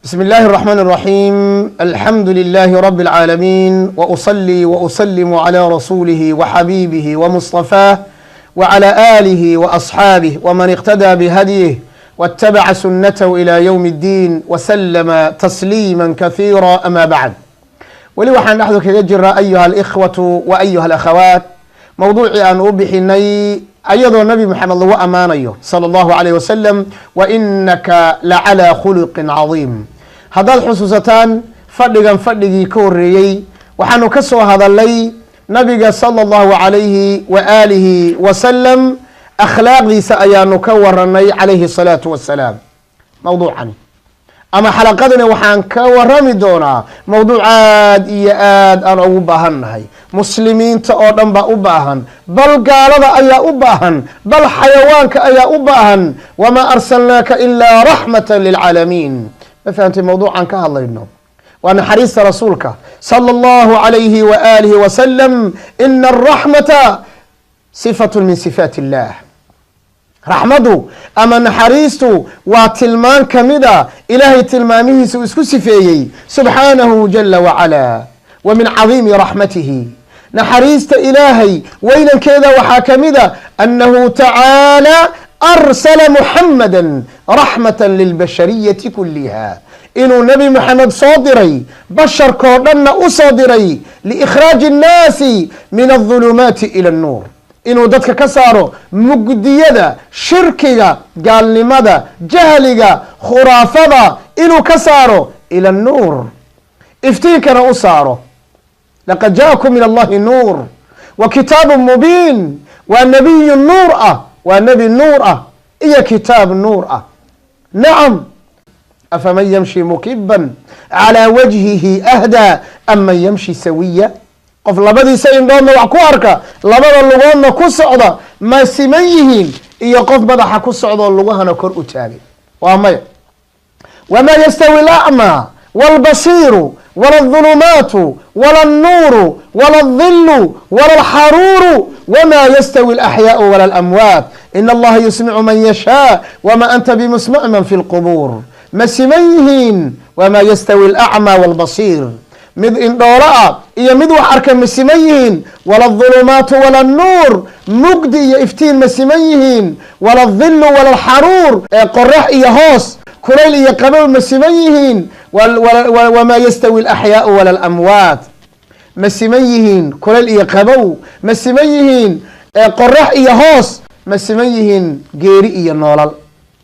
بسم الله الرحمن الرحيم، الحمد لله رب العالمين، وأصلي وأسلم على رسوله وحبيبه ومصطفاه وعلى آله وأصحابه ومن اقتدى بهديه واتبع سنته إلى يوم الدين وسلم تسليما كثيرا. أما بعد، weli waxaan dhexdu kaga jiraa، أيها الإخوة وأيها الأخوات، mowduucii aan u bixinay ayadoo Nabi Moxamed lagu ammaanayo صلى الله عليه وسلم، وإنك لعلى خلق عظيم. Haddaad xusuusataan fadhigan fadhigii ka horeeyey, waxaanu ka soo hadalay nabiga صلى الله عليه وآله وسلم, akhlaaqdiisa ayaanu ka waranay عليه الصلاة والسلام. Mowduucani ama xalaqadani waxaan ka warami doonaa mowduuc aad iyo aad aan ugu baahan nahay. Muslimiinta oo dhan baa u baahan, bal gaalada ayaa u baahan, bal xayawaanka ayaa u baahan. وما أرسلناك إلا رحمة للعالمين. Ma fahamtay mowduucan ka hadlayno? Waa naxariista rasuulka صلى الله عليه وآله وسلم. إن الرحمة صفة من صفات الله. Raxmadu ama naxariistu waa tilmaan kamida Ilaahay tilmaamihiisa uu isku sifeeyey سبحانه جل وعلا. ومن عظيم رحمته, naxariista Ilaahay weynankeeda waxaa kamida, أنه تعالى أرسل محمدا رحمة للبشرية كلها, inuu Nebi Moxamed soo diray, basharkoo dhanna u soo diray, لإخراج الناس من الظلمات إلى النور, inuu dadka ka saaro mugdiyada, shirkiga, gaalnimada, jahliga, khuraafada, inuu ka saaro إلى النور, iftiinkana u saaro. لقد جاءكم من الله نور وكتاب مبين. Waa nebiyu nuur ah, waa nebi nuur ah iyo kitaab nuur ah. Nacam. أفمن يمشي مكبا على وجهه أهدى أمن يمشي سويا? Qof labadiisa indhoodna wax ku arka, labada lugoodna ku socda, ma siman yihiin iyo qof madaxa ku socdaoo lugahana kor u taagay? Waa maya. وما يستوي الأعمى والبصير ولا الظلمات ولا النور ولا الظل ولا الحرور وما يستوي الأحياء ولا الأموات إن الله يسمع من يشاء وما أنت بمسمع من في القبور. Ma siman yihiin? وما يستوي الأعمى والبصير, mid indhoolo ah iyo mid wax arka ma siman yihiin? ولا الظلمات ولا النور, mugdi iyo iftiin ma siman yihiin? ولا الظل ولا الحرور, ee qorax iyo hoos, kulayl iyo qabow ma siman yihiin? وما يستوي الأحياء ولا الأموات, ma siman yihiin kulayl iyo qabow? Ma siman yihiin qorax iyo hoos? Ma siman yihiin geeri iyo noolal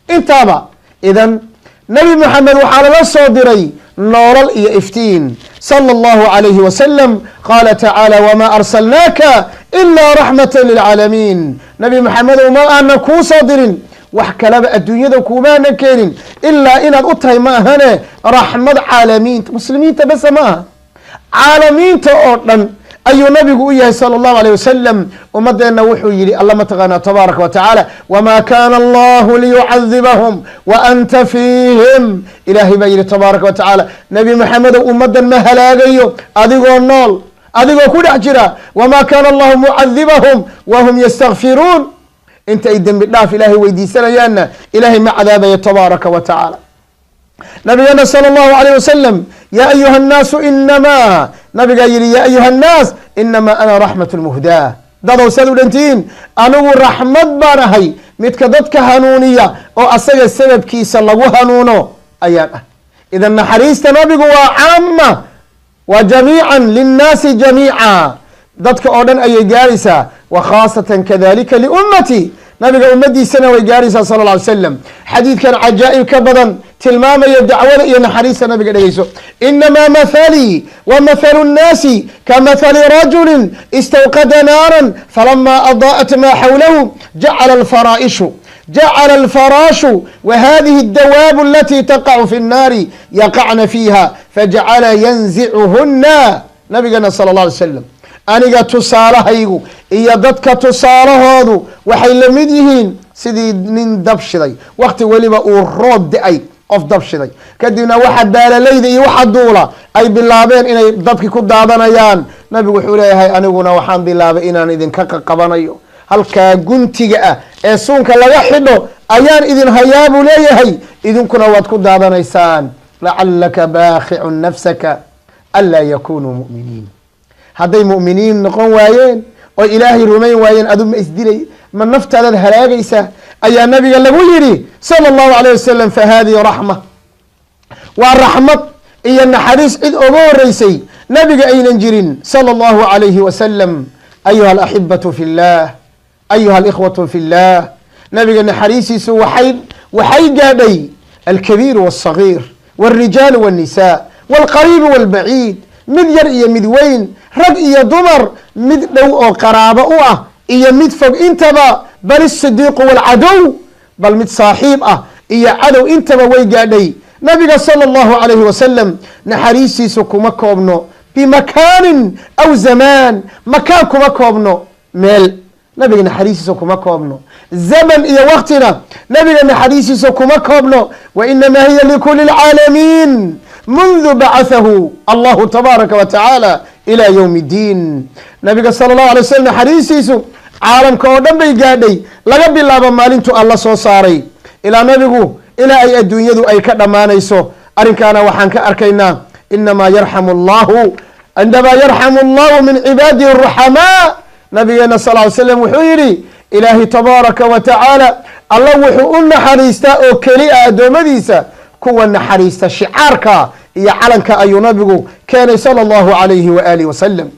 intaaba? Idan Nebi Moxamed waxaa lala soo diray noolal iyo iftiin صلى الله عليه وسلم. قال تعالى: وما أرسلناك إلا رحمة للعالمين. Nabi Maxamedow, ma aanan kuu soo dirin wax kalaba, adduunyada kumaanan keenin ilaa inaad u tahay ma ahane raxmad caalamiinta. Muslimiinta bese ma aha, caalamiinta oo dhan ayuu nabigu u yahay صلى الله عليه وسلم. Ummadeenna wuxuu yihi alla mataqaanaa تبارك وتعالى: وما كان الله ليعذبهم وأنت فيهم. Ilaahay baa yihi تبارك وتعالى: Nebi Maxamedow, ummaddan ma halaagayo adigoo nool, adigoo ku dhex jira. وما كان الله معذبهم وهم يستغفرون. Inta ay dembi dhaaf Ilaahay weydiisanayaanna Ilaahay ma cadaabayo تبارك وتعالى. Nabigeena صلى الله عليه وسلم, يا أيها الناس إنما, nabigaa yihi: يا أيها الناس إنما أنا رحمة مهداة. Dadow, saad u dhantihiin, anigu raxmad baan ahay, midka dadka hanuuniya oo asaga sababkiisa lagu hanuuno ayaan ah. Idan naxariista nabigu waa caama, waa جميعا للناس جميعا, dadka oo dhan ayay gaaraysaa. وخاصة كذلك لأمتي, nabiga ummadiisana way gaaraysaa صلى الله عليه وسلم. Xadiidkan cajaa'ib ka badan tilmaamaya dacwada iyo naxariista nabiga dhegeyso: إنما مثلي ومثل الناس كمثل رجل استوقد نارا فلما أضاءت ما حوله جعل الفراش وهذه الدواب التي تقع في النار يقعن فيها فجعل ينزعهن. Nabigana صلى الله عليه وسلم: aniga tusaalahaygu iyo dadka tusaalahoodu waxay la mid yihiin sidii nin dab shiday, wakti weliba uu roob da-ay, qof dab shiday, kadibna waxa baalalayda iyo waxa duula ay bilaabeen inay dabki ku daadanayaan. Nabigu wuxuu leeyahay: aniguna waxaan bilaabay inaan idinka qaqabanayo, halkaa guntiga ah ee suunka laga xidho ayaan idin hayaa, buu leeyahay, idinkuna waad ku daadanaysaan. Lacalaka baakicun nafsaka anlaa yakunuu mu'miniin. Hadday mu'miniin noqon waayeen oo Ilaahay rumayn waayeen, adu ma isdilay, ma naftaadaad halaagaysaa, ayaa nabiga lagu yidhi sala allahu alayh wasalam. Fa hadihi raxma, waa raxmad iyo naxariis cid oga horeysay nabiga aynan jirin, sala allahu alayhi wasalam. Ayuha alaxibatu fi llah, ayuha alikhwatu fi llah, nabiga naxariisiisu waxay gaadhay alkabiir walsagiir, walrijaalu walnisaa, walqariibu walbaciid, mid yar iyo mid weyn, rag iyo dumar, mid dhow oo qaraabo u ah iyo mid fog intaba, bal isidiiqu walcadow, bal mid saaxiib ah iyo cadow intaba way gaadhay. Nabiga sala allahu alayhi wasalam naxariistiisu kuma koobno bimakaanin aw zamaan, makaan kuma koobno, meel nabiga naxariistiisa kuma koobno, zaman iyo waktina nabiga naxariistiisa kuma koobno. Wa inamaa hiya likuli lcaalamiin mundu bacahahu allahu tabaaraka wa tacaala ila yowm اddiin. Nabiga sala allahu alay wasalam naxariistiisu caalamka oo dhan bay gaadhay, laga bilaabo maalintuu Alla soo saaray ilaa nabigu ilaa ay adduunyadu ay ka dhammaanayso. Arrinkaana waxaan ka arkaynaa, inamaa yarxamu allahu min cibaadihi aruxamaa. Nabigeena sal ly slam wuxuu yidhi, Ilaahi tabaaraka wa tacaala alla wuxuu u naxariistaa oo keli a addoommadiisa kuwa naxariista. Shicaarka iyo calanka ayuu nabigu keenay sala allahu alayhi waaalih wasalam.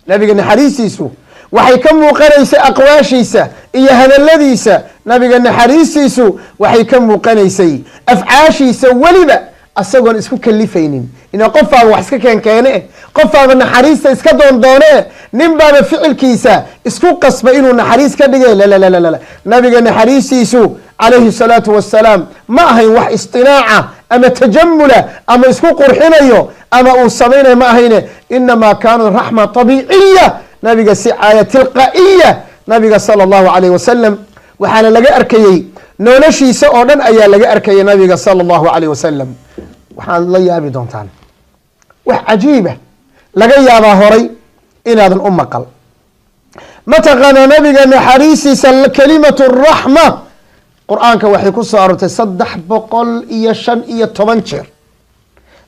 Nabiga naxariistiisu waxay ka muuqanaysay aqwaashiisa iyo hadaladiisa. Nabiga naxariistiisu waxay ka muuqanaysay afcaashiisa, weliba asagoon isku kalifaynin. Ina qofaaba wax iska keenkeene, qofaaba naxariista iska doondoone, nin baaba ficilkiisa isku qasba inuu naxariis ka dhigay. Lalalala, nabiga naxariistiisu calayhi salaatu wasalaam ma ahayn wax istinaaca ama tajamula ama isku qurxinayo ama uu samaynayo, ma ahayne. Inamaa kaanat raxma طabiiciya, nabiga si caaya tilqaa'iya nabiga sala allahu alayh wasalam waxaana laga arkayey noloshiisa oo dhan ayaa laga arkayay nabiga sala allahu alayh wasalam. Waxaad la yaabi doontaan wax cajiiba, laga yaabaa horay inaadan u maqal. Mataqaanaa, nabiga naxariistiisa kelimatu raxma Qur-aanka waxay ku soo aroortay 315 jeer,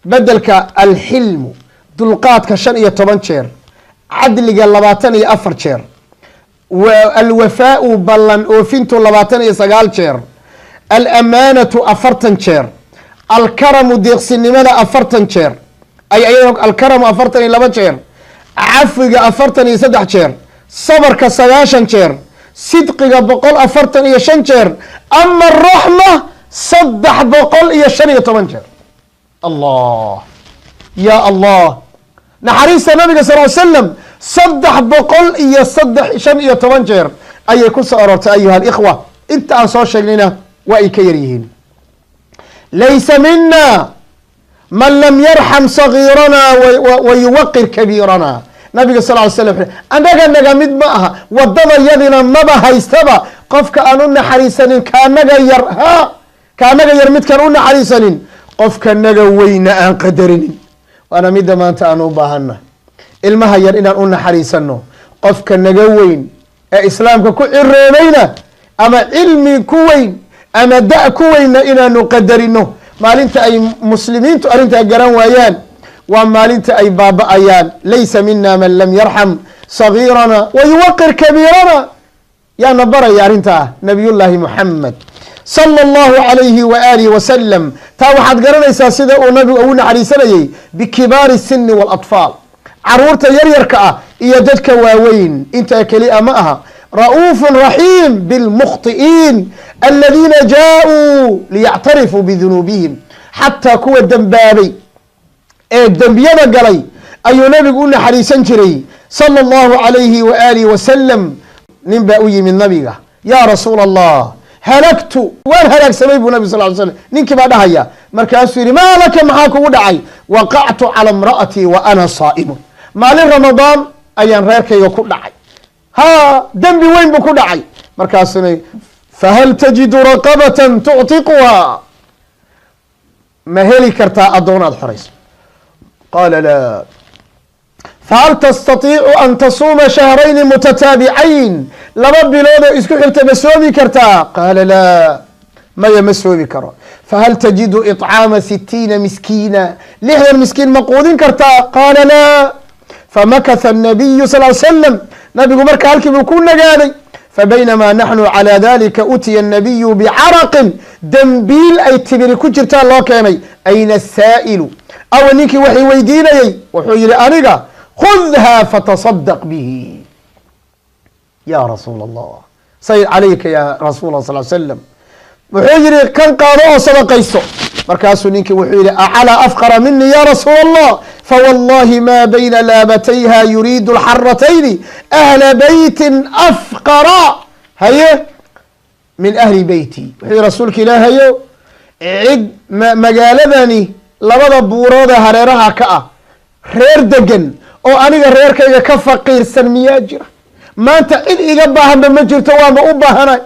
bedelka alxilmu, dulqaadka, 15 jeer, cadliga 24 jeer, alwafaau, ballan oofintu, 29 jeer, alamaanatu 40 jeer, alkaramu, deeqsinimada, 40 jeer, alkaramu 42 jeer, cafiga 43 jeer, sabarka 90 jeer, sidqiga 145 jeer, ama araxma 315 jeer. Allah ya Allah, naxariista nabiga sal ly slam saddex boqol iyo saddex shan iyo toban jeer ayay ku soo aroortay. Ayuha alikhwa, inta aan soo sheegnayna waa ay ka yar yihiin. Laysa mina man lam yarxam sagiirana wa yuwaqir kabiirana. Nabiga sal ly slam, annaga naga mid ma aha, wadada yadina maba haystaba qofka aan u naxariisanin kaanaga yar, ha kaanaga yar midkaan u naxariisanin, qofka naga weyna aan qadarinin. Waana midda maanta aan u baahana, ilmaha yar inaan u naxariisano, qofka naga weyn ee Islaamka ku ciroobayna ama cilmi ku weyn ama da ku weynna inaanu qadarino. Maalinta ay muslimiintu arrintaa garan waayaan waa maalinta ay baaba-ayaan. Laysa mina man lam yarxam sagiirana wa yuwaqir kabiirana. Yaana baraya arrintaa? Nabiyullaahi Muxamed sala allahu alayhi waalihi wasalam. Taa waxaad garanaysaa sida uu nabigu ugu naxariisanayey bikibaari sini waalatfaal, caruurta yaryarka ah iyo dadka waaweyn. Intaa keliya ma aha, ra'uufu raxiim bilmukhطi'iin aladiina jaa-uu liyactarifuu bidunuubihim. Xataa kuwa dembaabay ee dembiyada galay ayuu nabigu u naxariisan jiray sala allahu alayhi waalihi wasalam. Nin baa u yimid nabiga: "Yaa rasuula Allah, halagtu, waan halaagsamay," buu nabig sal ly slam ninkii baa dhahaya. Markaasuu yihi: "Maa laka? Maxaa kugu dhacay?" "Waqactu cala imra'atii wa ana saa'imun." Maalin Ramadaan ayaan reerkayga ku dhacay, ha dembi weyn buu ku dhacay. Markaasuna: "Fahal tajidu raqabatan tuctiquha? Ma heli kartaa addoon aad xorayso?" Qaala: "Laa." "Fahal tastatiicu an tasuuma shahrayni mutataabicayn? 2 bilood oo isku xigta ma soomi kartaa?" Qaala: "Laa." Maya, ma soomi karo. Fahal tajidu iطcaama 60 miskiina? 60 miskiin ma quudin kartaa? Qaala laa. Famakatha الnabiyu sal slam, nabigu marka halkii buu ku nagaaday. Fabaynamaa naxnu calى dalika utiya الnabiyu bicaraqin, dembiil ay tibiri ku jirtaa loo keenay. Ayna asaa'ilu? Awa ninkii waxay weydiinayey? Wuxuu yihi, aniga. Khudha fataصadaq bihi ya rasuul allah, say calayka ya rasuul allah sal slam. Wuxuu yihi, kan qaado oo sadaqayso. Markaasuu ninkii wuxuu yihi, acalaa afqara mini ya rasuul allah? Fawallahi ma bayna laabatayha, yuriidu alxaratayni, ahla beytin afqara haye min ahli beyti. Wuxuu yihi, rasuulka ilaahayo, cid magaaladani labada buurood ee hareeraha ka ah reer degan oo aniga reerkayga ka faqiirsan miyaa jira? Maanta cid iga baahanba ma jirto, waanba u baahanay.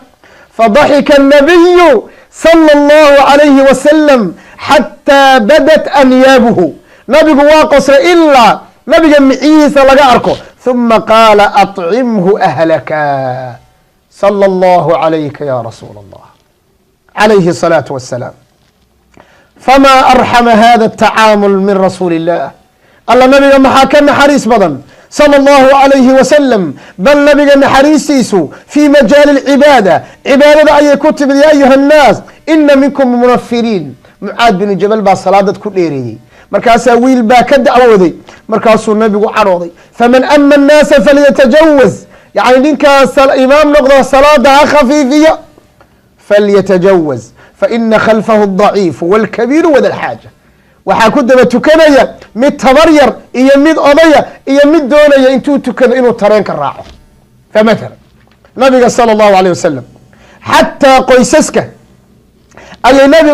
Fadaxika الnabiyu salى اllahu عalayhi wasalam xataa badat anyaabuhu. Nabigu waa qoslay ilaa nabiga miciyihiisa laga arko. Huma qaala, acimhu ahlaka. Salى اllahu عalayka ya rasuul allah, calayhi الصalaatu wassalaam. Fama arxama hada الtacaamul min rasuuli illah! Alla, nabiga maxaa ka naxariis badan, salى اllahu عalayhi wasalam! Bal nabiga naxariistiisu fii majaali اlcibaada, cibaadada ayay ku timid. Ya ayuha الnaas, ina minkum munafiriin. Mucaad binu Jabal baa salaadad ku dheereeyey, markaasaa wiil baa ka dacwooday, markaasuu nabigu cadhooday. Faman ama الnaasa falyatajawaz, yani ninkaas imaam noqdo salaada ha khafiifiya. Falyatajawaz, faina khalfahu الضaciifu wاlkabiiru wadalxaaja. Waxaa ku daba tukanaya mid tabar yar iyo mid odaya iyo mid doonaya intuu tukado inuu tareenka raaco. Famathala, nabiga sala allahu alayh wasalam xataa qoysaska ayay nabi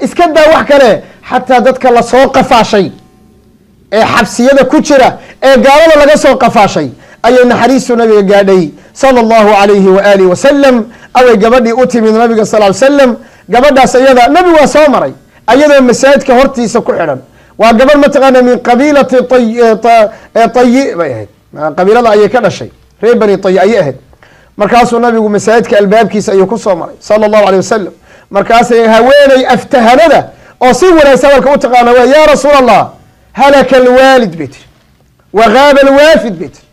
iska daa wax kale, xataa dadka lasoo qafaashay ee xabsiyada ku jira ee gaalada laga soo qafaashay ayay naxariistu nabiga gaadhay, sala allahu alayhi waalihi wasalam. Away gabadhii u timid nabiga sal ly slam? Gabadhaas iyada nabi waa soo maray ayadoo masaajidka hortiisa ku xidhan. Waa gabadh mataqaana min qabiilati Tayi bay ahayd, qabiilada ayay ka dhashay, reer Bani Tayi ayay ahayd. Markaasuu nabigu masaajidka albaabkiisa ayuu kusoo maray, sala allahu aleyh wasalam. Markaasay haweeney aftahanada oo si wanaagsan hadalka u taqaana waa, ya rasuul allah, halaka alwaalid bay tiri, wagaaba alwaafid bay tiri,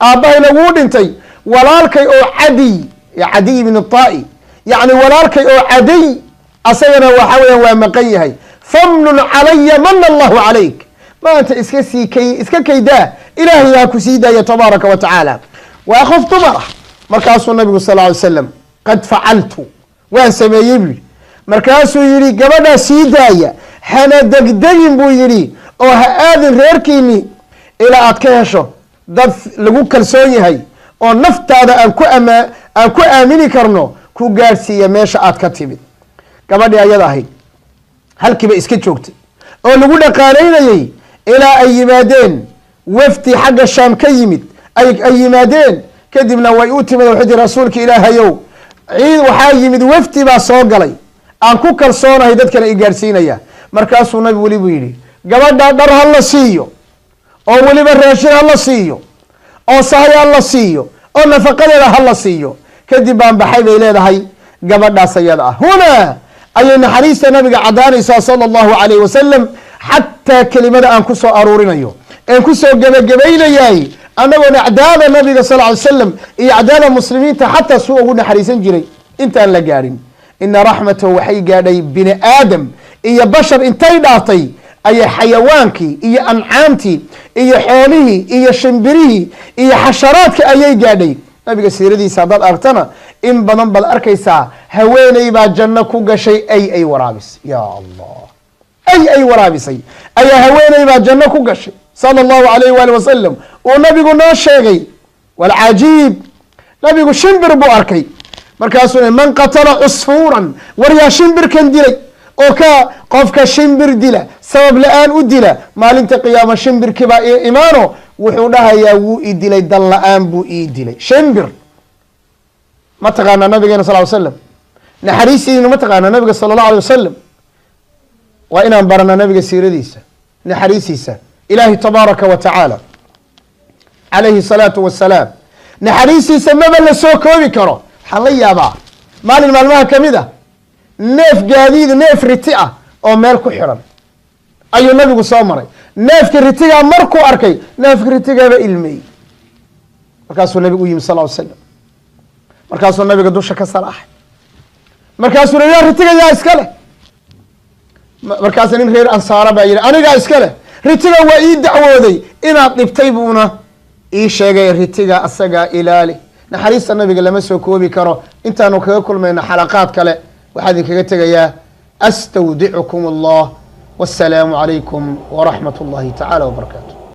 aabbahayna wuu dhintay, walaalkay oo Cadiy, Cadiy ibn Taai, yacni walaalkay oo Cadiy asagana waxa weeyaan waa maqan yahay. Famnun calaya, mana allahu calayk. Maanta iska sii kay, iska kaydaa, ilaahay ha ku sii daaya tabaaraka wa tacaala. Waa qof dumar ah. Markaasuu nabigu sal ly slam, qad facaltu, waan sameeyey buu yidhi. Markaasuu yihi, gabadhaa sii daaya, hana degdegin buu yidhi oo ha aadin reerkiini ilaa aad ka hesho dad lagu kalsoon yahay oo naftaada aan ku aamini karno, ku gaadhsiiya meesha aad ka timid. Gabadhii ayada ahayd halkiiba iska joogtay oo lagu dhaqaalaynayey ilaa ay yimaadeen wafdi xagga Shaam ka yimid ay yimaadeen. Kadibna way u timid, waxay tii, rasuulka ilaahayow, ciid waxaa yimid, wafdi baa soo galay aan ku kalsoonahay, dadkana i gaadhsiinaya. Markaasuu nabigu weli buu yidhi, gabadha dhar ha la siiyo oo weliba raashin ha la siiyo oo sahay ha la siiyo oo nafaqadeeda ha la siiyo. Kadib baan baxay bay leedahay gabadhaas ayada ah. Hunaa ayay naxariista nabiga caddaanaysaa, sala allahu calayh wasalam. Xataa kelimada aan ku soo aruurinayo een kusoo gebagabaynayaay, annagoon acdaada nabiga sal ly slam iyo acdaada muslimiinta xataa suu ugu naxariisan jiray intaan la gaadhin, ina raxmatahu waxay gaadhay bini aadam iyo bashar intay dhaaftay ayay xayawaankii iyo ancaamtii iyo xoolihii iyo shimbirihii iyo xasharaadka ayay gaadhay. Nabiga siiradiisa haddaad aragtana, in badan baad arkaysaa. Haweeney baa janno ku gashay ay waraabisay. Ya Allah, ay waraabisay ayaa haweeney baa janno ku gashay, sala allahu alayh waali wasalam, uu nabigu noo sheegay. Walcajiib, nabigu shimbir buu arkay, markaasuu, man qatala cusfuuran? War yaa shimbirkan dilay? Oo ka qofka shimbir dila, sabab la-aan u dila, maalinta qiyaama shimbirkiibaa imaano, wuxuu dhahayaa, wuu i dilay, dan la-aan buu ii dilay. Shimbir ma taqaanaa? Nabigeena sal ly slam naxariistiina ma taqaanaa? Nabiga sala allahu alay wasalam waa inaan baranaa, nabiga siiradiisa, naxariistiisa. Ilaahi tabaaraka wa tacaala calayhi salaatu wasalaam naxariistiisa maba la soo koobi karo. Waxaan la yaabaa maalin maalmaha kamid ah Neef gaadiid, neef riti ah oo meel ku xidhan ayuu nabigu soo maray. Neefka ritigaa markuu arkay, neefka ritigaaba ilmeeyey. Markaasuu nabigu u yimi sal ly slam, markaasuu nabiga dusha ka salaaxay. Markaasuu yaa ritiga yaa iska leh? Markaasa nin reer ansaara baa yihi, anigaa iska leh ritiga, waa ii dacwooday inaad dhibtay buuna ii sheegay, ritiga asagaa ilaali. Naxariista nabiga lama soo koobi karo. Intaanu kaga kulmayno xalaqaad kale, waxaa idinkaga tegayaa astawdicukum allah, wasalaamu calaykum waraxmat اllahi tacaala wbarakaatu.